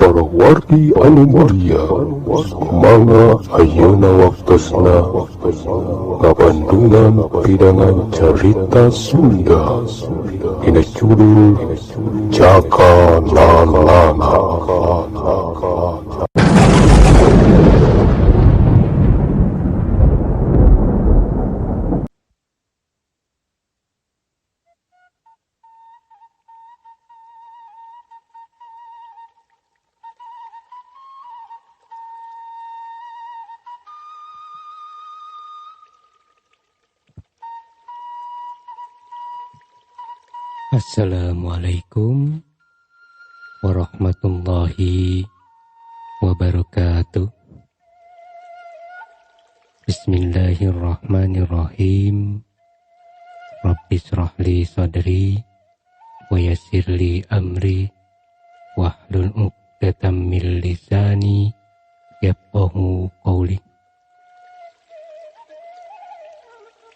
Para wargi anu mulia, sumangga ayeuna waktosna ngabandungan pidangan carita Sunda dina judul Jaka Lalana. Assalamualaikum warahmatullahi wabarakatuh. Bismillahirrahmanirrahim. Rabbi shrah li sadri wa yassir li amri wahlul 'uqdatam min lisani yafqahu qawli.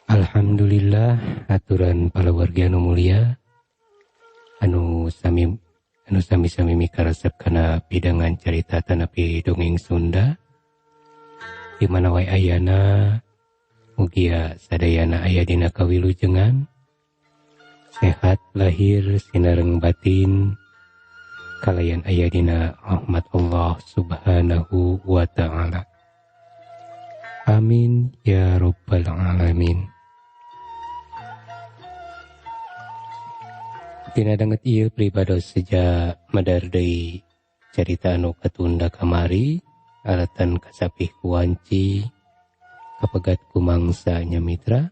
Alhamdulillah, aturan palawargi anu mulia anu sami-sami mikaresep kana pidangan carita tanapi dongeng Sunda di mana wae ayana, mugia sadayana aya dina kawilujengan, sehat lahir sinareng batin, kalayan aya dina rahmat Allah Subhanahu wa ta'ala. Amin ya rabbal alamin. Dina danget ieu pribados seja madar deui carita anu katunda kamari, alatan kasapih kuwanci kapegat ku mangsa nya mitra.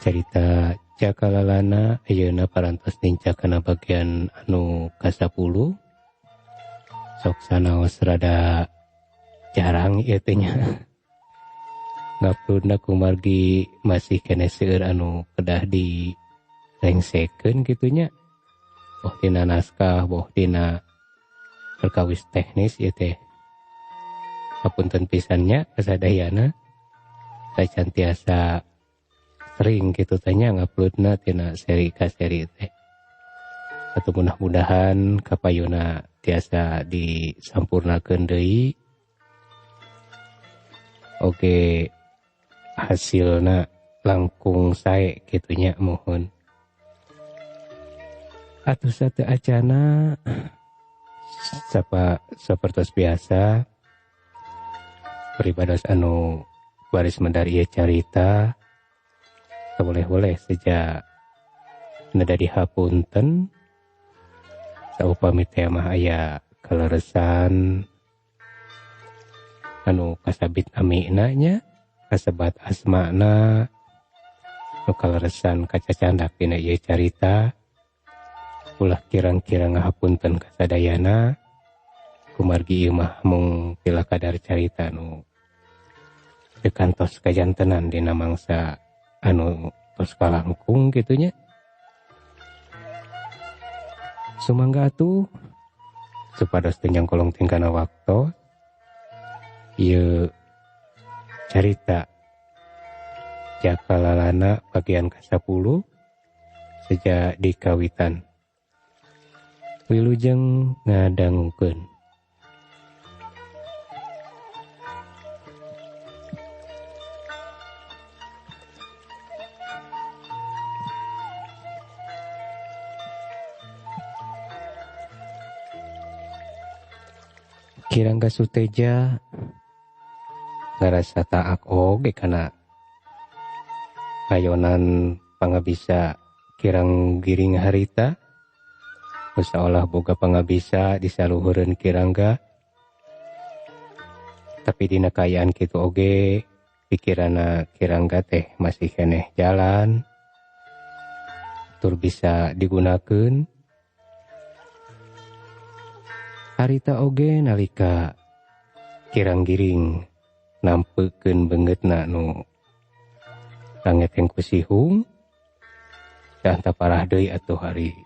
Carita Jaka Lalana ayeuna parantos nincak kana bagian anu ka-10. Sok sanaos rada jarang ieu teh nya. Nguploadna kumargi masih keneh seueur anu kedah di rengsekeun kitu nya. Boh dina naskah, boh dina perkawis teknis ieu teh. Hapunten pisan nya kasadayana. Sacan tiasa sering kitu teh nya nguploadna tina seri ka seri teh. Atuh mudah-mudahan kapayuna tiasa disampurnakeun deui. Oke, hasilna langkung sae kitu nya mohon. Atuh satu acana sapa sapertos biasa pribados anu baris medar ieu carita boleh-boleh sejak neda dihapunten saupami teh mah aya kaleresan anu kasabit amina nya, kasebat asmana, nu kaleresan kacacandak dina ieu carita. Ulah kirang-kirang ngahapunten kasadayana kumargi ieu mah mung pila kadar carita nu teu kantos kajantenan dina mangsa anu tos kalangkung kitu nya. Sumangga atuh supados teu nyangkolong tingkana waktos ieu carita Jaka Lalana bagian ka-10 sejak dikawitan. Wilujeng ngadangukeun. Kirangga Suteja ngarasa taak oge kana kayonan pangabisa kirang giring harita. Seolah boga pangabisa disaluhureun Kirangga. Tapi dina kaayaan kitu oge pikiranna Kirangga teh masih keneh jalan tur bisa digunakeun. Harita oge nalika kirang giring nampekeun beungeutna nu langeteng ku sihung dan parah deui atuh hari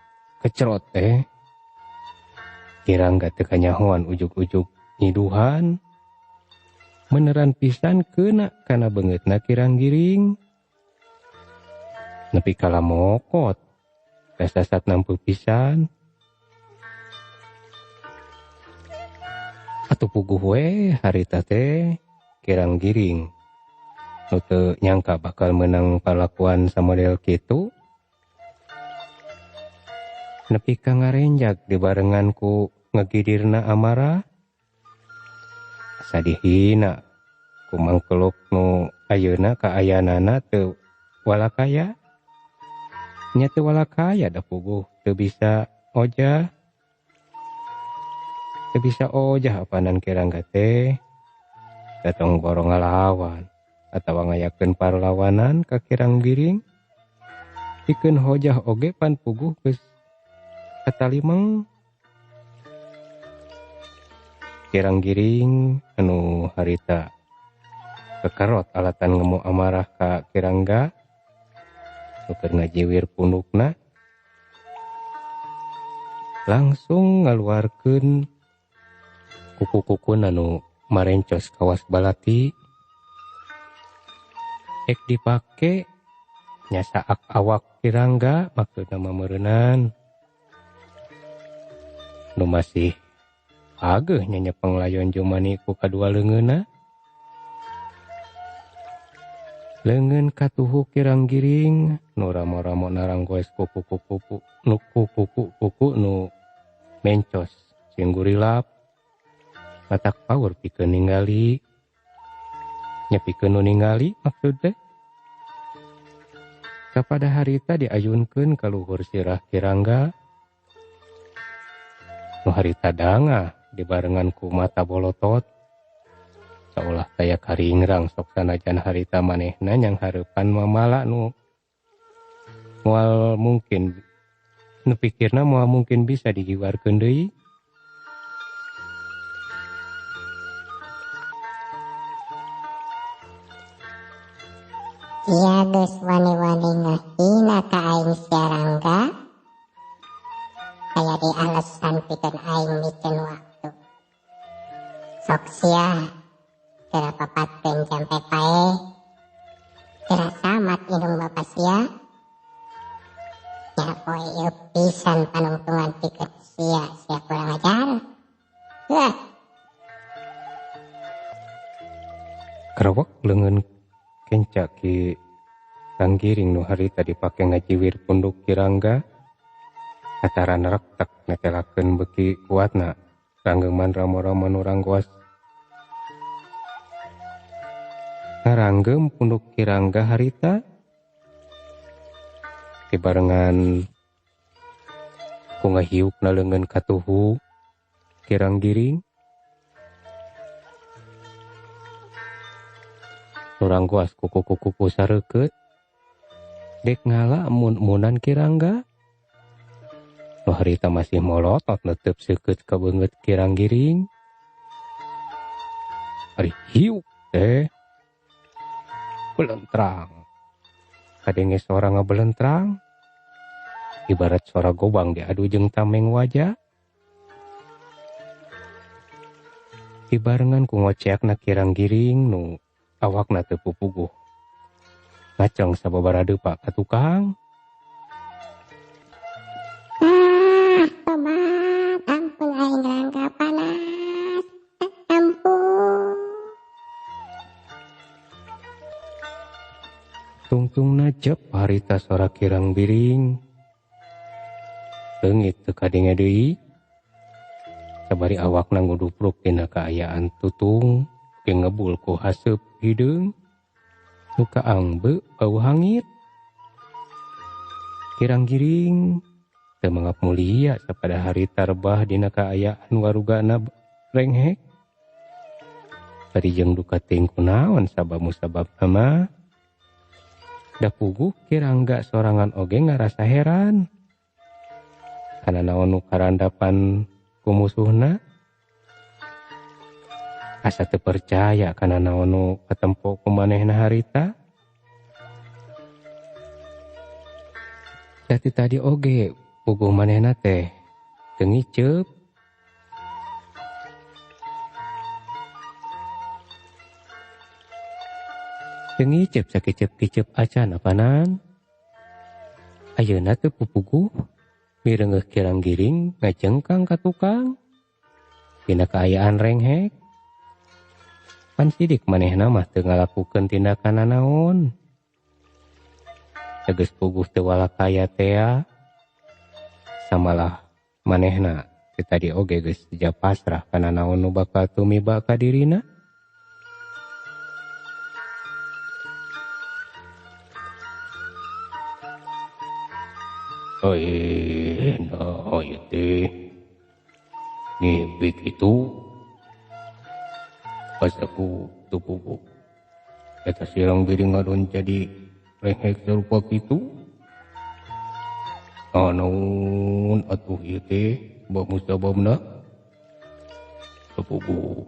kecerot teh. Kirangga teu kanyahoan ujug-ujug nyiduhan meneran pisan keuna kana beungeutna kirang giring nepi ka lamokot kasasat nampu pisan. Atuh puguh we harita teh Kirang Giring nu teu nyangka bakal menang palakuan samodel kitu. Nepi ka ngarenjag dibarengan ku ngegidirna amarah. Asa dihina ku mangkeluk nu ayeuna kaayaanana teu walakaya. Nya teu walakaya da puguh teu bisa ojah. Teu bisa ojah apanan Kirangga teh. Datang boro ngalawan atawa ngayakeun parlawanan ka Kirang Giring. Pikeun hojah oge pan puguh geus katalimeng. Kirang Giring anu harita kekerot alatan ngemu amarah ka Kirangga nu keur ngajiwir pundukna langsung ngaluarkeun kuku-kukuna nu marencos kawas balati. Ek dipake nyasaak awak Kirangga maksudna mameureunnan nu masih ageuh nyanyepeng layon jumani ku kadua leungeunna. Leungeun katuhu Kirang Giring nu ramo-ramo naranggoes kuku-kuku nu kuku-kuku nu mencos sing gurilap matak paur pikeun ningali nya pikeun nu ningali maksud teh. Sapada harita diayunkeun ka luhur sirah Kirangga nu harita dangah dibarengan ku mata bolotot saolah taya karingrang sok sanajan harita manehna nyang hareupan mamala nu moal mungkin nu pikirna moal mungkin bisa digiwarkeun deui. Sia geus wani-wani ngahina ka aing sia Rangga. Aya di alasan pikeun aing mikeun waktu. Sok sia geura papatkeun jampe pae. Geura samat indung bapa sia. Nya poe ieu pisan panungtungan pikeun sia, sia kurang ajar. Heuh. Kerewek leungeun kenca Ki Rang Giring nu harita dipake ngajiwir punduk Kirangga. Kataran rektek netelakeun beuki kuatna ranggeman ramo-ramo nu ranggoas. Ngaranggem punduk Kirangga harita dibarengan ku ngahiukna leungeun katuhu Kirang Giring. Nu ranggoas kuku-kuku sareukeut dek ngala mun-munan Kirangga. Nu harita masih molotot netep seukeut ka beungeut Kirang Giring. Ari hiuk teh belentrang. Kadenge sora ngabelentrang ibarat sora gobang diadu jeung tameng wajah. Dibarengan ku ngoceakna Kirang Giring nu awakna teu pupuguh. Ngaceng sababaraha depa ka tukang. Ah, tobat, ampun aing Rangga panas. Ampun. Tungtungna jep harita sora Kirang Giring. Leungit teu kadenge deui. Sabari awakna ngudupruk dina kaayaan tutung ge ngebul ku haseup hideung. Nu kaangbe bau hangit. Kirang Giring teu mangap mulia sapada harita rebah dina kaayaan warugana renghek. Bari jeung duka teuing kunaon sabab musababna mah. Da puguh Kirangga sorangan oge ngarasa heran. Kana naon nu karandapan ku musuhna. Asa teu percaya kana naon nu katempo ku manehna harita. Dati tadi oge puguh manehna teh teu ngiceup. Teu ngiceup sakiceup-kiceup acan apanan. Ayeuna teu pupuguh mireungeuh Kirang Giring ngajengkang ka tukang. Dina kaayaan renghek. Pan sidik manehna mah teu ngalakukeun tindakan nanaon. Teges puguh teu walakaya tea. Samalah manehna ti tadi oge geus seja pasrah kana naon nu bakal tumiba ka dirina. Oi, nah ieu teh ngibik itu pas aku teu puguh eta sirang biring ngadon jadi rehek sarupa kitu. Naon atuh ieu teh bab musababna teu puguh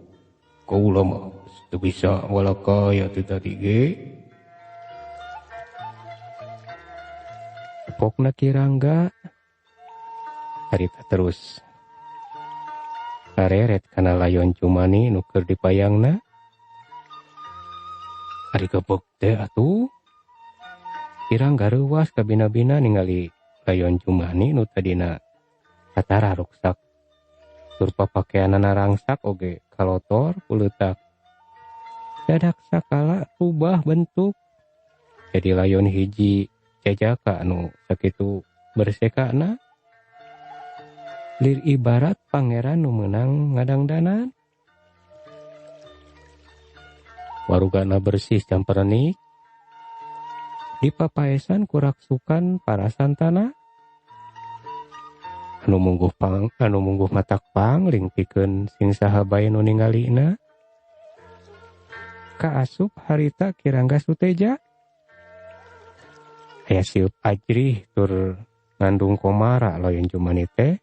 kaula mah teu bisa walakaya teh tadi ge. Pokna Kirangga harita terus kareret kana layon Cumani nu keur dipayangna. Ari gebeg teh atuh Kirangga reuwas kabina-bina ningali layon Cumani nu tadina katara ruksak tur papakeanana rangsak oge kalotor kuleutak. Dadak sakala rubah bentuk jadi layon hiji jajaka anu sakitu bersekana lir ibarat pangeran nu meunang ngadangdanan. Warugana bersih camperenik dipapaesan kuraksukan para santana anu mungguh pang anu mungguh matak pangling pikeun sing saha bae nu ningalina. Kaasup harita Kirangga Suteja aya siup ajrih tur ngandung komara layon Cumani teh.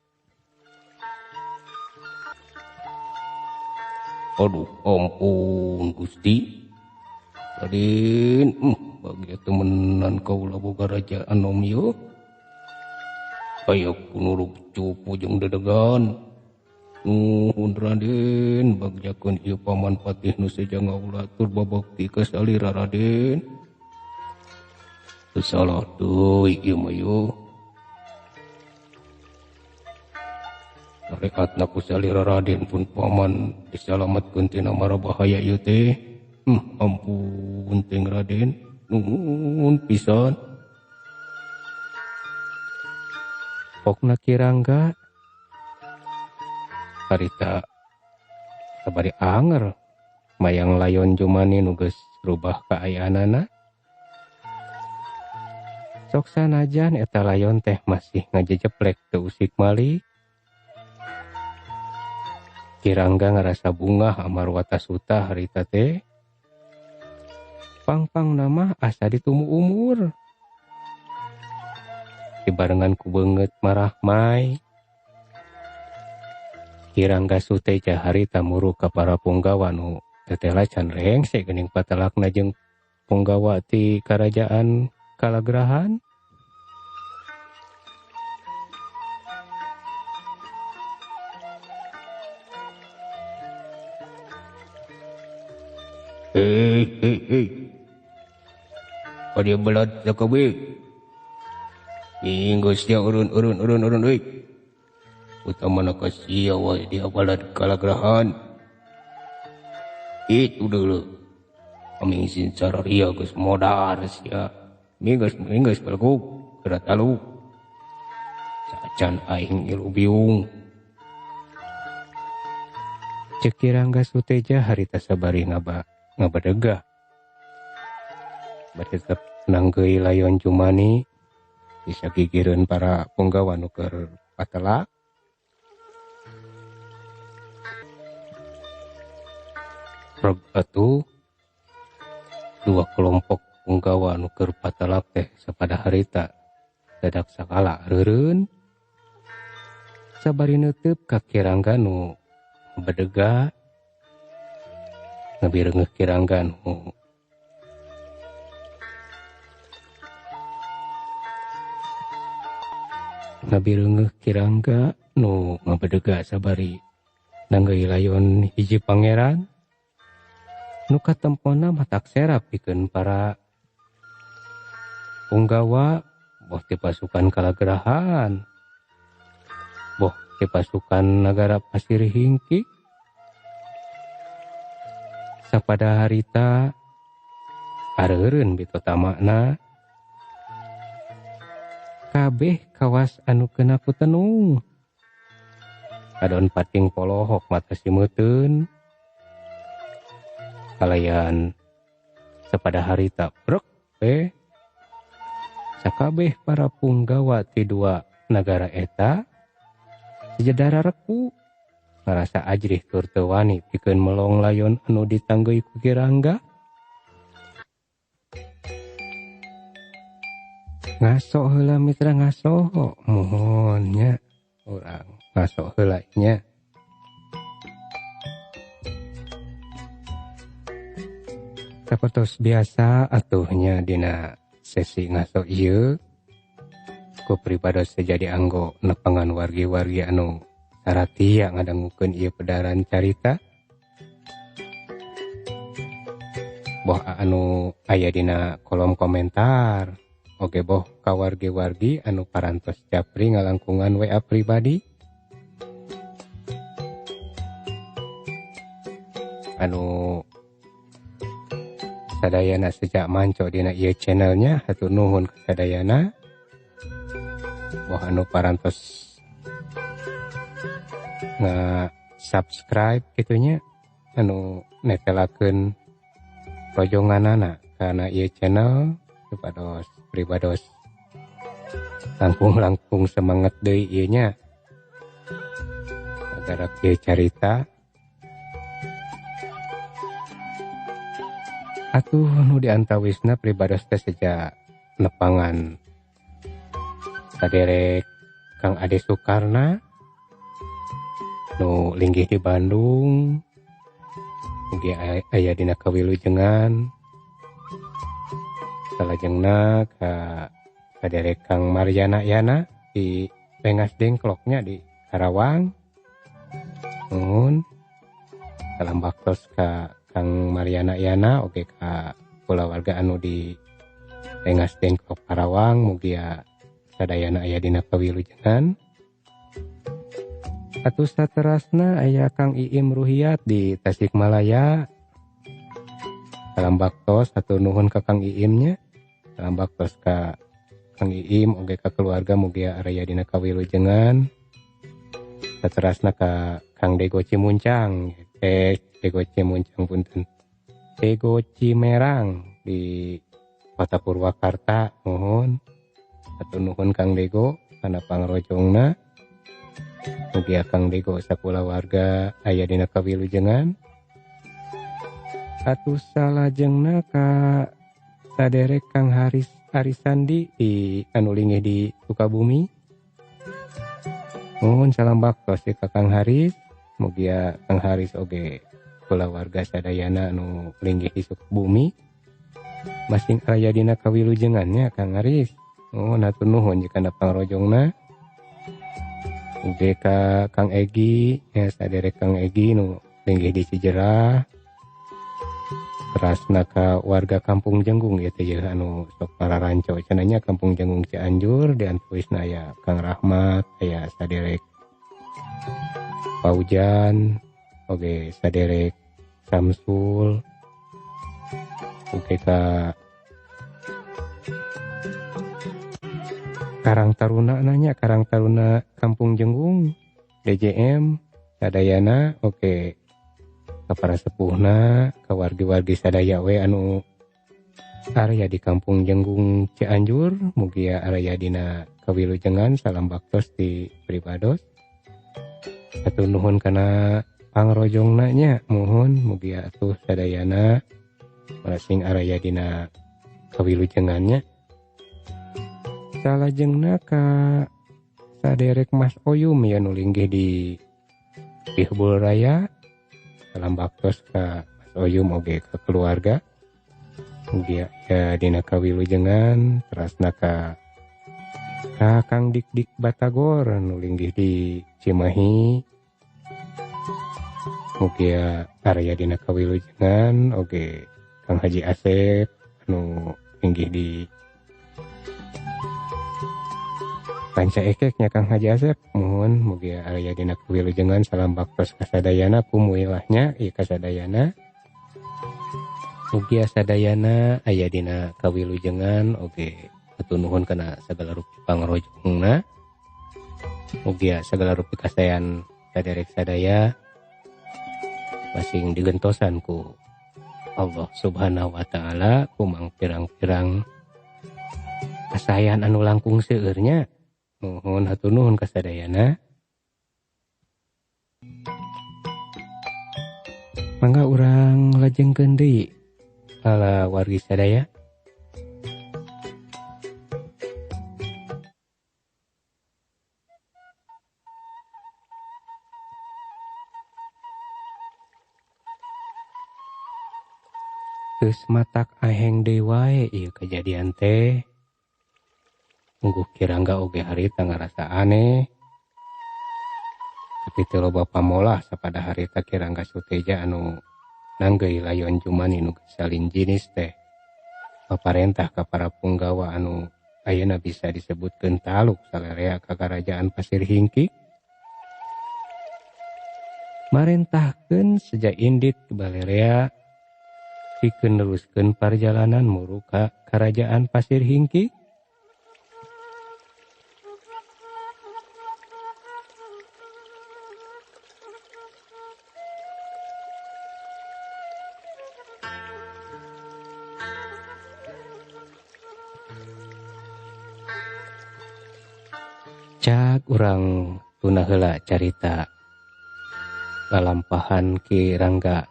Aduh ampun Gusti Raden, bagi temenan kaula boga raja anom ieu. Aya kunuruk cupu jeung dedegan. Nuhun Raden, bagjakeun ieu paman patih nu seja ngaula tur babakti ka salira Raden. Teu salah deui ieu mah ieu. Sareatna ku salira Raden pun paman disalametkeun tina mara bahaya ieu teh. Ampun teuing Raden, nuhun pisan. Pokna Kirangga harita sabari anger mayang layon Cumani nu geus rubah kaayaanana. Sok sanajan eta layon teh masih ngajejeplek teu usik malik. Kirangga ngarasa bungah amar watasuta harita teh. Pangpang nama asa ditumu umur. Dibarengan ku beungeut marahmai. Kirangga Suteja harita muru ka para punggawa nu teteh can rengse geuning patelakna jeung punggawa ti karajaan Kalagrahan. Hei hei hei, pada belat sakabe. Minggu sia urun urun urun urun euy. Utamana ka sia wae dia balad Kalagrahan. Itu dulu. Aming sin sararia geus modar sia. Minggus minggus belguk geura taluk. Sacan aing ilu biung. Ceuk Kirangga Suteja harita sabari ngabadegah. Bari tetep nanggeui layon Cumani bisa gigireun para punggawa nu keur patelak. Reg atuh dua kelompok punggawa nu keur patelak teh sapada harita dadak sakala reureun. Sabari neuteup ka Kirangga nu ngabadega ngabireungeuh Kirangga nu ngabireungeuh Kirangga nu ngabadega sabari nanggeui layon hiji pangeran nu katempona matak serap pikeun para punggawa boh ti pasukan Kalagrahan boh ti pasukan nagara Pasir Hingkik. Sapada harita areureun bitotamakna kabeh kawas anu kena ku tenung. Adon pating polohok mata simeutun. Kalayan sapada harita brek we sakabeh para punggawa ti dua nagara eta sejedara reku ngarasa ajrih tur teu wani pikeun melong layon anu ditanggeuy ku Ki Rangga. Ngaso heula mitra ngaso muhun nya urang ngaso heula nya. Sapertos biasa atuhnya dina sesi ngaso ieu ku pribados sejadi anggo nepangan wargi-wargi anu saratia ngadangukeun ieu pedaran carita. Boh anu aya dina kolom komentar oge boh ka wargi-wargi anu parantos japri ngalangkungan WA pribadi anu sadayana sejak manco dina ieu channelnya hatur nuhun ka sadayana. Boh anu parantos nge-subscribe gitunya anu netelakeun rojonganana kana ieu channel supados pribados langkung-langkung semangat deui ieu nya agar ieu carita atuh nu diantawisna pribados teh sejak nepangan saderek Kang Ade Sukarna nu linggih di Bandung mugi aya dina kawilujengan. Salajengna ka saderek Kang Mariana Yana di Rengas Dengkloknya di Karawang. Nuhun. Salam baktos ka Kang Mariana Yana oge ka kulawarga anu di Rengas Dengklok Karawang mugia sadayana aya dina kawilujengan. Atuh saterasna aya Kang Iim Ruhiat di Tasikmalaya. Salam baktos hatur nuhun ka Kang Iimnya. Salam baktos ka Kang Iim oge ka keluarga mugia aya dina kawilujengan. Saterasna ka Kang Dego Cimuncang, Dego Cimuncang punten. Dego Cimerang di Kota Purwakarta nuhun. Hatur nuhun Kang Dego kana pangrojongna. Mugia Kang Dego sakulawarga aya dina kawilujengan. Atuh salajengna ka saderek Kang Haris Arisandi di anu linggih di Sukabumi. Nuhun salam baktos ka Kang Haris. Mugia Kang Haris oge kulawarga sadayana anu linggih di Sukabumi. Masing aya dina kawilujengannya Kang Haris. Nuhun hatur nuhun jika pangrojongna. Oge ka Kang Egi, ya saderek Kang Egi nu linggih di Cijerah. Terasna ka warga Kampung Jenggung ieu teh anu sok pararanco cenah Kampung Jenggung Cianjur di antawisna aya Kang Rahmat, aya saderek Paujan, oge saderek Samsul. Oge ka Karang Taruna nanya Karang Taruna Kampung Jenggung DJM sadayana oke ka para sepuhna ka wargi-wargi sadaya we anu area di Kampung Jenggung Cianjur mugia area dina kawilujengan. Salam baktos di pribados hatur nuhun kana pangrojongna nya muhun mugia atuh sadayana masing area dina kawilujengannya. Salajengna ka saderek Mas Oyum ya nu linggih di Pihbul Raya. Salam baktos ka Mas Oyum oge ka keluarga mugia ya dina kawilujengan. Terasna ka Kang Dik Dik Batagor nu linggih di Cimahi mugia area dina kawilujengan. Oge Kang Haji Asep nu linggih di Panca ekeknya Kang Haji Asep mohon mugia aya dina kawilujengan. Salam baktos kasadayana kumuilahnya ieu kasadayana. Mugia sadayana aya dina kawilujengan oge hatur nuhun kana sagala rupi pangrojongna. Mugia sagala rupi kasayan saderek sadaya masing digentosan ku Allah Subhanahu wa taala kumang pirang-pirang kasayan anu langkung seueurnya. Nuhun hatur nuhun kasadayana. Mangga urang lajengkeun deui para wargi sadaya. Geus matak aheng deui wae ieu kejadian teh. Ungguh Kirangga oge harita ngarasa aneh. Tapi teu loba pamolah sapada harita Kirangga Suteja anu nanggeuy layon jumani nu salin jinis teh. Paparentah ka para punggawa anu ayeuna bisa disebutkeun taluk salarea ka karajaan Pasir Hingkik. Marentahkeun seja indit ke balerea pikeun neruskeun parjalanan muru ka karajaan Pasir Hingkik. Cak urang tuna heula carita lalampahan Ki Rangga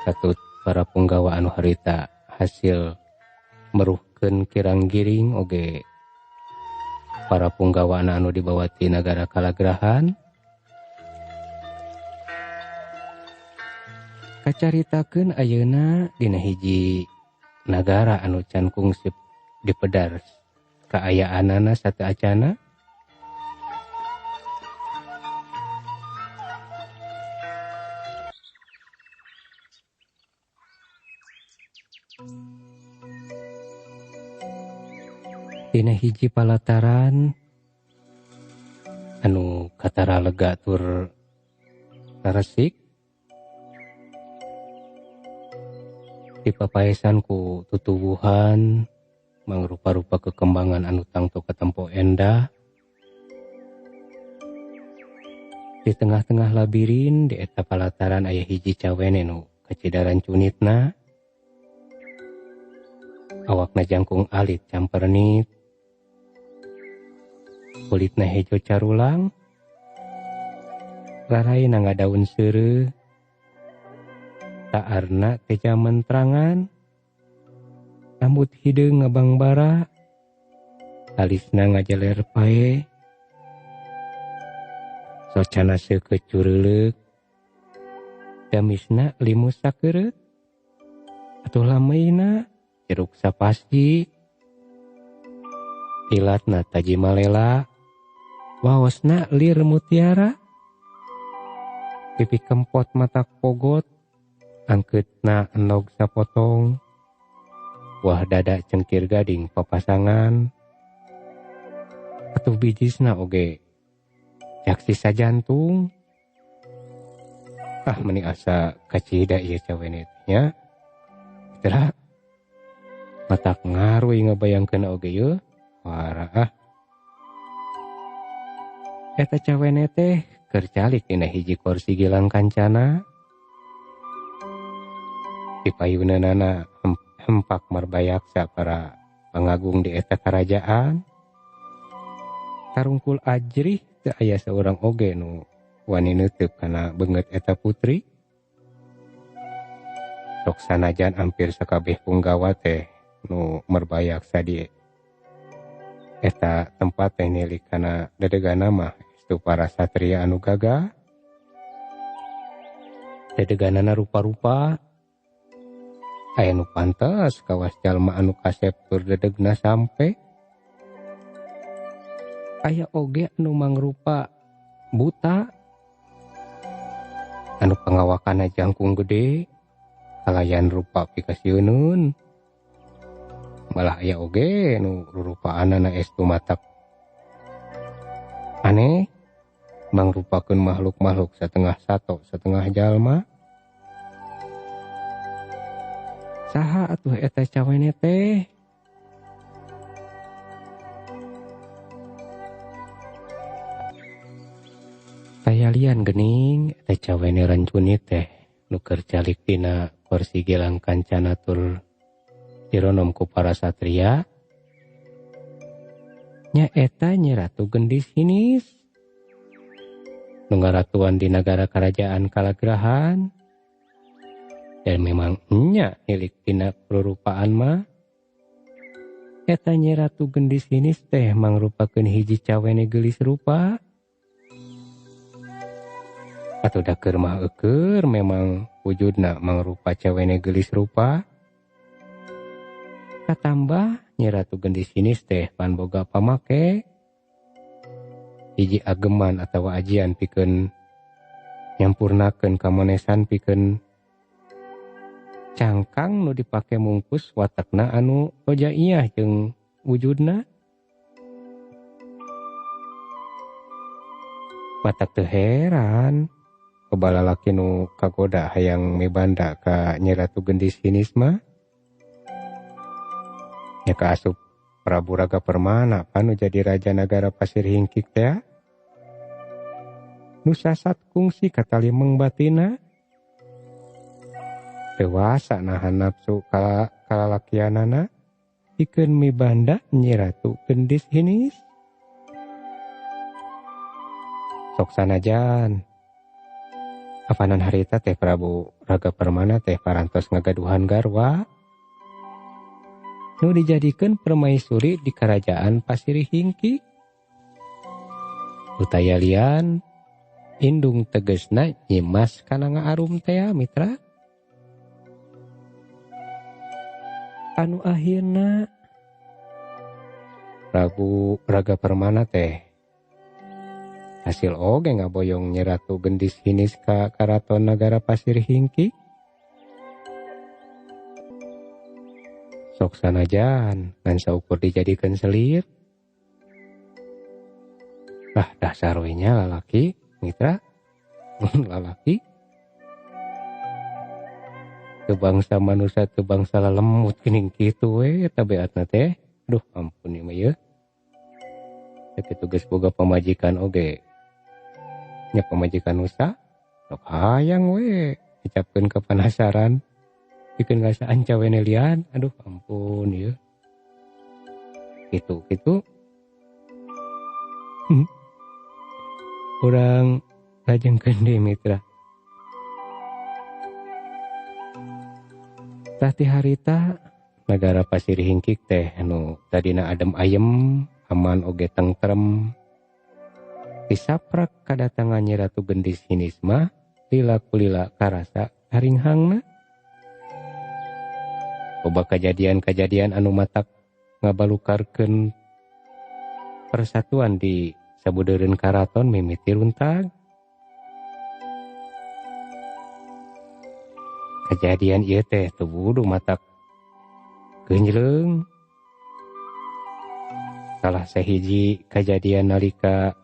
katut para punggawa anu harita hasil meruhkeun kirang giring oge para punggawa anu dibawa ti nagara Kalagrahan. Kacaritakeun ayeuna dina hiji nagara anu can kungsip dipedar kaayaanana sateuacanna. Dina hiji palataran anu katara lega tur resik dipapaesan ku tutuwuhan mangrupa-rupa kekembangan anu tangtu katempo endah. Di tengah-tengah labirin di eta palataran aya hiji cawene nu kacidaran cunitna, awakna jangkung alit campernit, kulitna hejo carulang, raraina ngadaun seureuh, taarna teja mentrangan, rambut hideung ngabangbara, alisna ngajeler pae, socana seukeut cureuleuh, damisna limus sakeureut, atuh lameuna jeruk sapasji, ilatna taji malela, waosna lir mutiara, pipi kempot mata pogot, angkeutna endog sapotong, wah dada cengkir gading papasangan, atuh bijisna oge jaksi sajantung. Ah meni asa kacida ieu cawene nya. Tera matak ngaruh ngabayangkeun oge yeuh wara ah. Eta cawene teh keur calik dina hiji kursi gilang kancana. Dipayunanana hempak marbayaksa para pangagung di eta karajaan. Tarungkul ajrih teu aya saurang oge nu wani neuteuk kana beungeut eta putri. Sok sanajan hampir sakabeh punggawa teh nu merbayaksa di eta tempat teh nilik kana dedegana mah estu para satria anu gagah. Dedeganana rupa-rupa, aya nu pantes kawas jalma anu kasep tur dedegna sampe. Aya oge anu mangrupa buta, anu pangawakanna jangkung gede, kalayan rupa pikasieunun. Malah aya oge nu rurupaanana estu matak aneh, mangrupakeun makhluk-makhluk setengah sato setengah jalma. Saha atuh eta cawene teh? Tayalian gening eta cawene rancuni teh nu keur calik dina kursi gelang kancana tur dironom ku para satria. Nya eta Nyi Ratu Gendis Hinis nu ngaratuan di nagara kerajaan Kalagrahan. Dan memang nya milik tina perurupaan mah eta Nyi Ratu Gendis Hinis teh mangrupakeun hiji cawene geulis rupa. Atuh da keur mah eueur memang wujudna mangrupa cawene geulis rupa. Katambah Nyi Ratu Gendis Hinis teh pan boga pamake hiji ageman atawa ajian pikeun nyampurnakeun kamonesan pikeun cangkang nu dipake mungkus watakna anu rojaiyah jeung wujudna. Matak teu heran loba lalaki nu kagoda hayang mibanda ka Nyi Ratu Gendis Hinis mah. Nya kaasup Prabu Raga Permana panu jadi raja nagara Pasir Hingkik teh. Nu sasat kungsi katalimeng batina. Dewasa nahan nafsu kalalakianana pikeun mibanda Nyi Ratu Gendis Hinis. Sok sanajan apanan harita teh Prabu Raga Permana teh parantos ngagaduhan garwa nu dijadikeun permaisuri di kerajaan Pasir Hingkik. Utayalian indung tegesna Nyimas Kananga Arum teh mitra. Anu akhirna Prabu Raga Permana teh hasil oge ngaboyong Nyi Ratu Gendis Hinis ka karaton nagara Pasir Hingkik. Sok sanajan ngan saukur dijadikeun selir. Lah dasar we nya lalaki mitra. Lalaki teu bangsa manusia teu bangsa lalemut geuning kitu we tabiatna teh. Duh ampun ieu mah yeuh. Sakitu geus boga pamajikan oge nya pamajikan usa sok hayang we dicapkeun ka penasaran pikeun ngasaan cawene lian. Aduh ampun ieu. Kitu-kitu. Urang lajengkeun deui mitra. Tah ti harita nagara Pasir Hingkik teh anu tadina adem ayem aman oge tengtrem. Disaprak kadatangan Nyi Ratu Gendis Hinis mah lila kulila karasa haringhangna. Loba kajadian-kajadian anu matak ngabalukarkeun persatuan di sabudeureun karaton mimiti runtag. Kejadian ieu teh teu wudu matak geunjleung. Salah sahiji kajadian nalika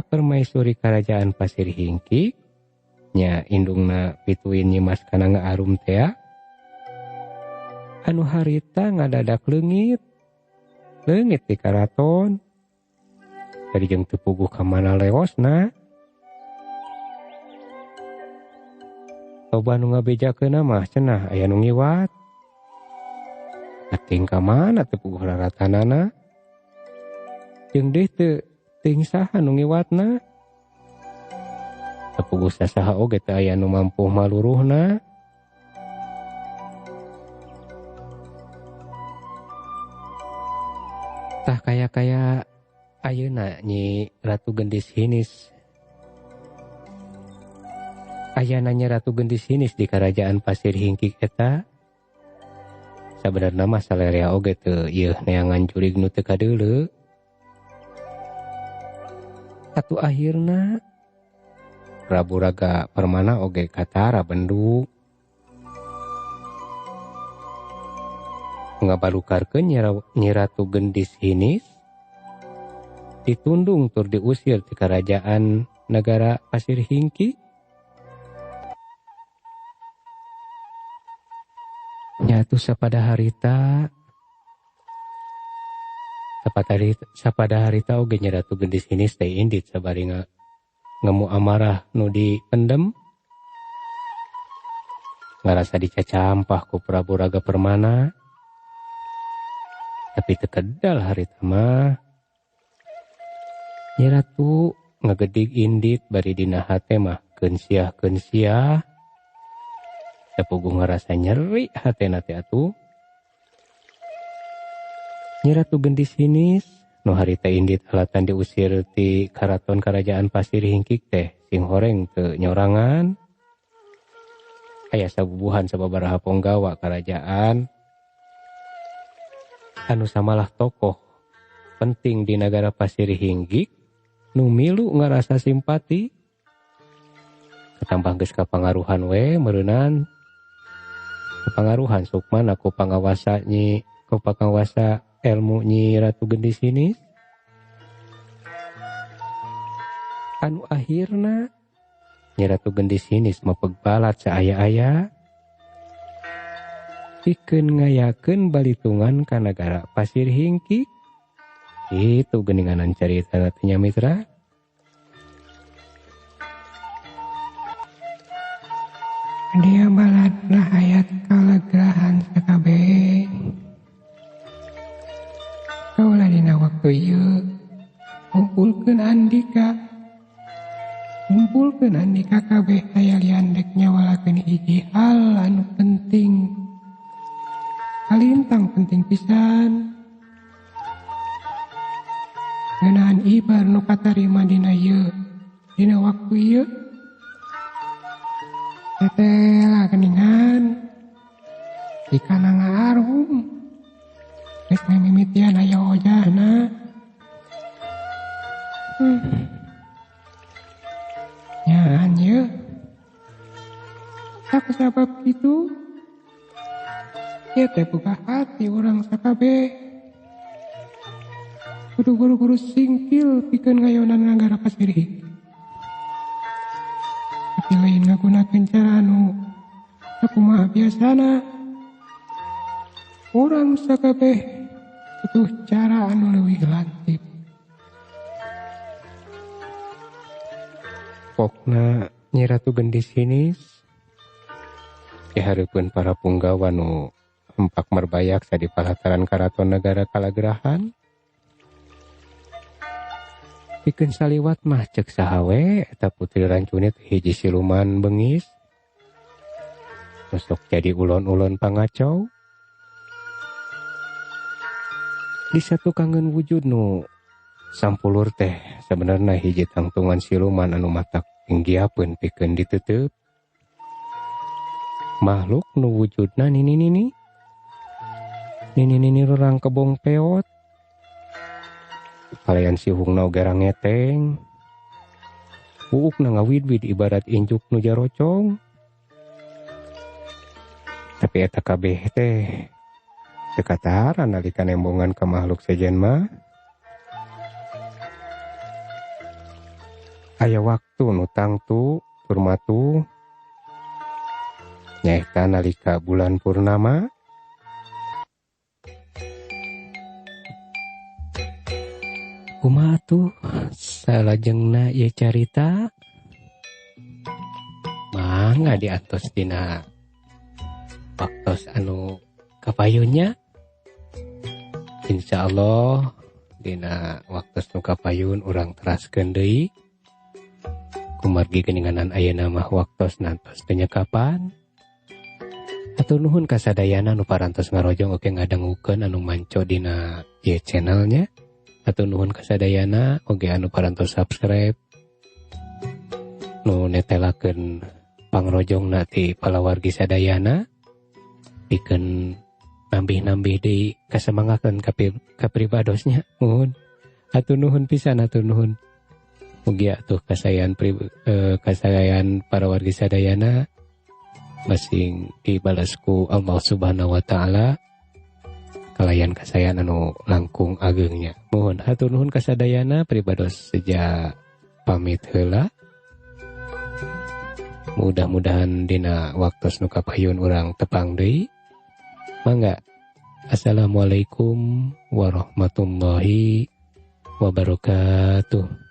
permaisuri kerajaan Pasir Hingkik nya indungna pituin Nyimas Kananga Arum tea anu harita ngadadak leungit di karaton dari jeung teu puguh ka mana lewosna. Loba nu ngabejakeunna mah cenah aya nu ngiwat ating ka mana teu puguh laratanana jeung deui teu ting saha nu ngiwatna. Teu puguh sasaha oge teu aya nu mampu maluruhna. Tah kaya-kaya ayeuna Nyi Ratu Gendis Hinis. Ayana Nyi Ratu Gendis Hinis di kerajaan Pasir Hingkik eta sabenerna mah salerea oge teu ieu neangan jurig nu teu kadeuleu. Atuh akhirna Prabu Raga Permana oge katara bendu ngabalukarkeun Nyi Ratu Gendis Hinis ditundung tur diusir di kerajaan negara Pasir Hingkik. Atuh sapada harita sapada harita oge Nyi Ratu Gendis Hinis teh indit sabari ngemu amarah nu dipendem ngarasa dicacampah ku Prabu Raga Permana. Tapi teu kedal harita mah Nyi Ratu ngagedig indit bari dina hate mah keun siah sapuguh ngarasa nyeri hatena teh atuh. Nyi Ratu Gendis Hinis nu harita indit alatan diusir ti karaton karajaan Pasir Hingkik teh sing horeng teu nyorangan. Aya sabubuhan sababaraha ponggawa karajaan anu samalah tokoh penting di nagara Pasir Hinggik nu milu ngarasa simpati ketambah geus kapangaruhan we meureunnan kapangaruhan sukmana ku pangawasa Nyi ku pangawasa ilmu Nyi Ratu Gendis Hinis anu akhirna Nyi Ratu Gendis Hinis mapegbalat saaya-aya pikeun ngayakeun balitungan ka nagara Pasir Hingkik. Itu geninganan carita nya mitra. Dia baladna hayat kalegrahan sakabeh. Kaula dina waktu ieu ngumpulkeun andika. Ngumpulkeun andika kabeh aya lian dek nyawalakeun hiji hal anu penting. Kalintang penting pisan. Ngeunaan ibar nu katarima dina ieu dina waktu ieu. Tetela geningan dikana ngaarum geus mimitian aya ojahna. Nyaan ye tak sabab kitu ieu teh buka hati urang sakabeh kudu guru-guru singkil pikeun ngayonan nganggara Pasir Hingkik. Tapi lain ngagunakeun cara anu sakumaha biasana. Urang sakabeh butuh cara anu leuwih lantip. Pokna Nyi Ratu Gendis Hinis dihareupeun para punggawa nu hempak merbayaksa di palataran karaton negara Kalagrahan. Pikeun saliwat mah cek saha we eta putri rancune teh hiji siluman bengis. Nusuk jadi ulon-ulon pangacau. Di satu kangen wujud nu sampulur teh sebenarnya hiji tangtungan siluman anu matak tinggiapeun pikeun ditutup. Makhluk nu wujudna nini-nini. Nini-nini rurang kebong peot. Kalayan sihungna oge rangeteng. Buukna ngawid-wid ibarat injuk nu jarocong. Tapi eta kabeh teh teu kataran nalika nembongan ka makhluk sejen mah. Aya waktu nu tangtu turmatu nyaeta nalika bulan purnama. Kumaha tuh salajengna ieu carita? Mangga diatos dina waktos anu kapayunnya. Insyaallah dina waktos nu kapayun urang teraskeun deui. Kumargi geninganan ayeuna mah waktos nantos teu nyekapan. Hatur nuhun kasadayana nu parantos ngarojong oge ngadangukeun anu manco dina ieu channelnya. Hatur nuhun kasadayana oge anu parantos subscribe nu netelakeun pangrojongna ti palawargi sadayana pikeun nambih-nambih deui kasemangakeun kapribadosnya. Nuhun. Hatur nuhun pisan, hatur nuhun. Mugi atuh kasayan kasayan para wargi sadayana masing dibalas ku Allah Subhanahu wa taala kalayan kasayan anu langkung agengnya. Mohon hatur nuhun kasadayana pribados seja pamit heula. Mudah-mudahan dina waktos nu kapayun urang tepang deui. Mangga. Assalamualaikum warahmatullahi wabarakatuh.